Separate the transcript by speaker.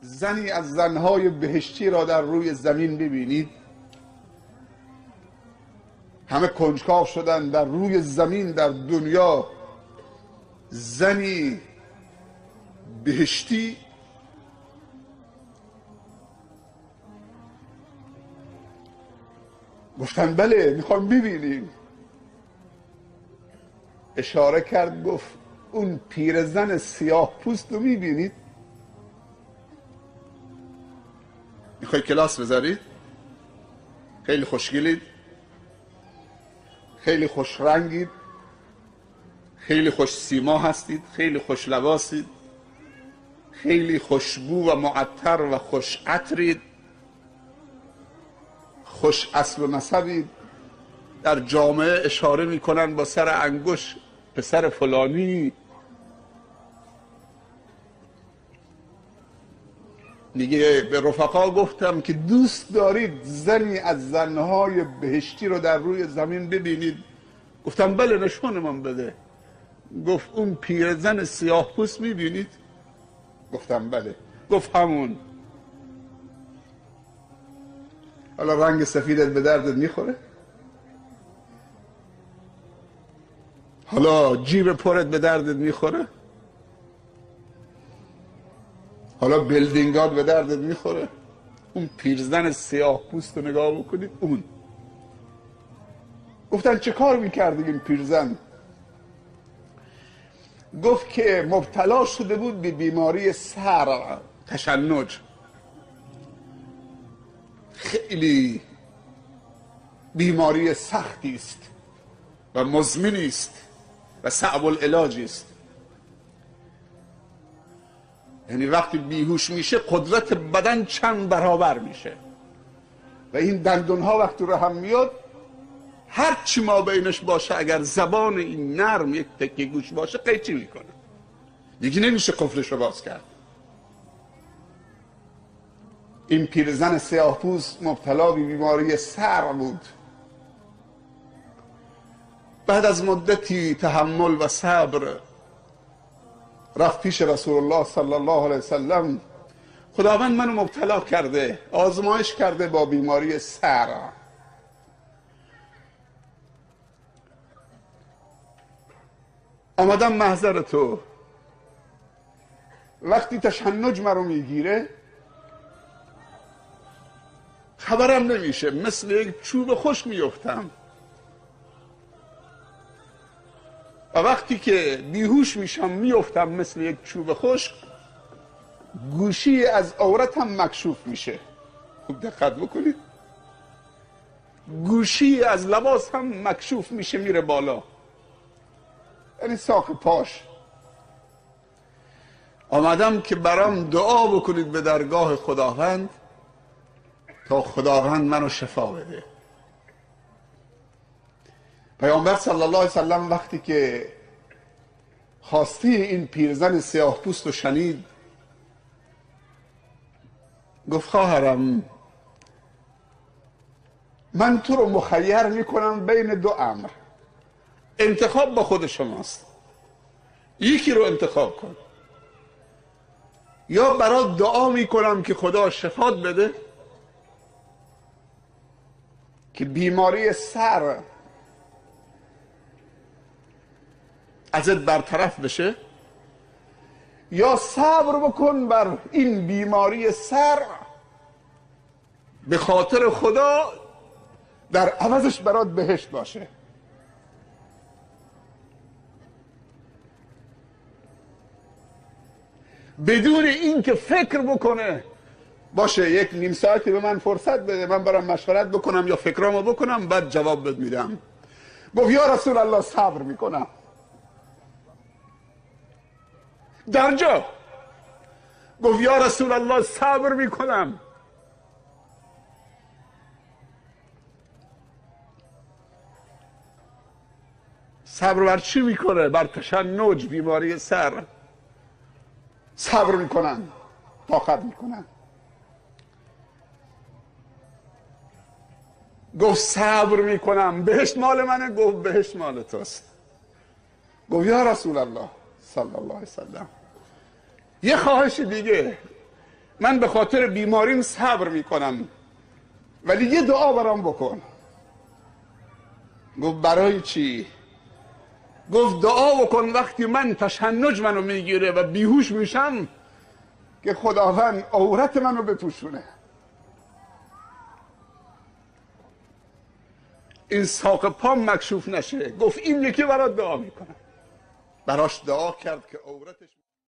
Speaker 1: زنی از زنهای بهشتی را در روی زمین ببینید؟ همه کنجکاو شدن، در روی زمین در دنیا زنی بهشتی؟ گفتن بله، میخوام ببینیم. اشاره کرد، گفت اون پیرزن سیاه پوست رو میبینید؟ میخوای کلاس بذارید؟ خیلی خوشگلید، خیلی خوش رنگید، خیلی خوش سیما هستید، خیلی خوش لباسید، خیلی خوشبو و معطر و خوش عطرید، خوش اصل و نسبید. در جامعه اشاره میکنن با سر انگشت پسر فلانی. میگه به رفقا گفتم که دوست دارید زنی از زنهای بهشتی رو در روی زمین ببینید؟ گفتم بله، نشون من بده. گفت اون پیرزن سیاه پوست میبینید؟ گفتم بله. گفت همون. حالا رنگ سفیدت به دردت میخوره؟ حالا جیب پرت به دردت میخوره؟ حالا بیلدینگات به دردت میخوره؟ اون پیرزن سیاه پوست رو نگاه بکنید، اون. گفتن چه کار میکردی این پیرزن؟ گفت که مبتلا شده بود به بیماری سر، تشنج. خیلی بیماری سختی است و مزمنی است و صعب العلاج است. یعنی وقتی بیهوش میشه قدرت بدن چند برابر میشه و این دندونها وقتی رو هم میاد، هر چی ما بینش باشه اگر زبان این نرم یک تکه گوش باشه قیچی میکنه، دیگه نمیشه قفلش رو باز کرد. این پیرزن سیاه‌پوست مبتلا به بیماری سر بود. بعد از مدتی تحمل و صبر رفت پیش رسول الله صلی الله علیه وسلم. خداوند منو مبتلا کرده، آزمایش کرده با بیماری سر. آمدم محضر تو. وقتی تشنج مرو میگیره خبرم نمیشه، مثل یک چوب خشک میفتم. و وقتی که بیهوش میشم میفتم مثل یک چوب خشک، گوشی از عورتم مکشوف میشه. خوب دقت بکنید، گوشی از لباس هم مکشوف میشه، میره بالا، یعنی ساق پاش. آمدم که برام دعا بکنید به درگاه خداوند تا خداوند منو شفا بده. پیامبر صلی الله علیه وسلم وقتی که خواستی این پیرزن سیاه پوست رو شنید، گفت خواهرم، من تو رو مخیر میکنم بین دو امر، انتخاب با خود شماست، یکی رو انتخاب کن. یا برات دعا میکنم که خدا شفات بده که بیماری سر ازت برطرف بشه، یا صبر بکن بر این بیماری سر به خاطر خدا، در عوضش برات بهشت باشه. بدون اینکه فکر بکنه باشه یک نیم ساعتی به من فرصت بده، من برم مشورت بکنم یا فکرامو بکنم بعد جواب بد میدم. گفت یا رسول الله صبر میکنم. در جا گفت یا رسول الله صبر میکنم. صبر بر چی میکنه؟ بر تشنج، بیماری سر. صبر میکنن، طاقت میکنن. گفت صبر میکنم، بهشت مال منه. گفت بهشت مال توست. گفت یا رسول الله صلی الله علیه وسلم یه خواهش دیگه، من به خاطر بیماریم صبر میکنم، ولی یه دعا برام بکن. گفت برای چی؟ گفت دعا بکن وقتی من تشنج منو میگیره و بیهوش میشم که خداوند عورت منو بپوشونه. این ساق پام مکشوف نشه. گفت این یکی برات دعا میکنم. براش دعا کرد که عورتش